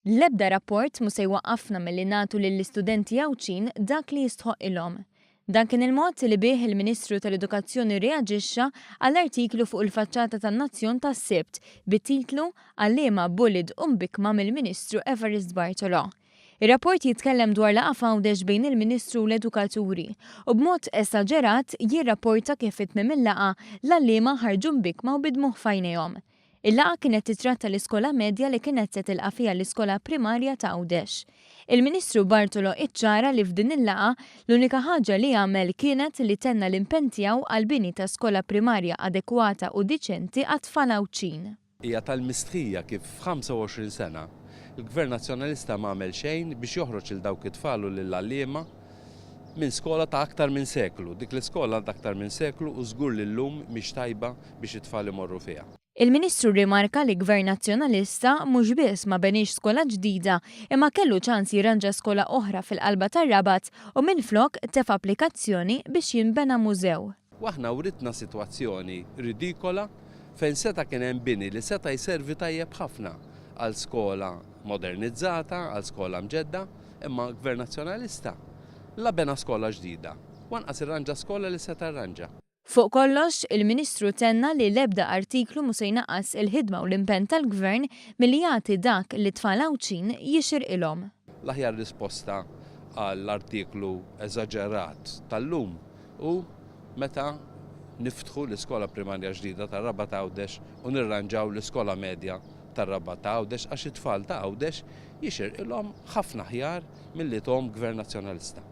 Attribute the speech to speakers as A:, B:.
A: L-ebda rapport mhu se jwaqqafna milli nagħtu lill-istudenti Għawdxin dak li jistħoqqilhom. Dan kien il-mod li bih il-Ministru tal-Edukazzjoni rreaġixxa għall-artiklu fuq il-faċċata tan-Nazzjon tas-Sibt bit-titlu Għalliema bullied u mbikkma mill-Ministru Evarist Bartolo. Ir-rapport jitkellem dwar laqgħa f'Għawdex bejn il-Ministru u l-edukaturi u b'mod esaġerat jirrapporta kif fi tmiem il-laqgħa l-għalliema ħarġu mbikkma u bi dmugħ f'għajnejhom. Il-laqgħa kienet titratta l-iskola medja li kienet se tilqa' fiha l-iskola primarja ta' Għawdex. Il-Ministru Bartolo iċċara li f'din il-laqgħa l-unika ħaġa li għamel kienet li tenna l-impenn tiegħu għall-bini ta' skola primarja adekwata u diċenti għat-tfal Għawdxin.
B: Hija tal-mistħija kif f'25 sena, il-Gvern Nazzjonalista m'għamel xejn biex joħroġ lil dawk it-tfal u lill-għalliema minn skola ta' aktar minn seklu. Dik l-iskola għandha aktar minn seklu u żgur li llum mhix tajba biex it-tfal imorru fiha.
A: Il-Ministru rrimarka li Gvern Nazzjonalista mhux biss ma beniex skola ġdida imma kellu ċans jirranġa skola oħra fil-qalba tar-Rabat u minflok tefa' applikazzjoni biex jinbena mużew.
B: U aħna writna sitwazzjoni ridikola fejn seta' kien hemm bini li seta' jservi tajjeb ħafna għal skola modernizzata, għal skola mġedda, imma Gvern Nazzjonalista la bena skola ġdida u anqas irranġa skola li seta' rranġa.
A: Fuq kollox, il-Ministru tenna li l-ebda artiklu mhu se jnaqqas il-ħidma u l-impenn tal-Gvern milli jagħti dak li t-tfal Għawdxin jixirqilhom.
B: L-aħjar risposta għall-artiklu eżaġerat tal-lum hu meta niftħu l-iskola primarja ġdida tar-Rabat Għawdex u nirranġaw l-iskola medja tar-Rabat ta' Għawdex għax it-tfal ta' Għawdex jixirqilhom ħafna aħjar milli thom Gvern Nazzjonalista.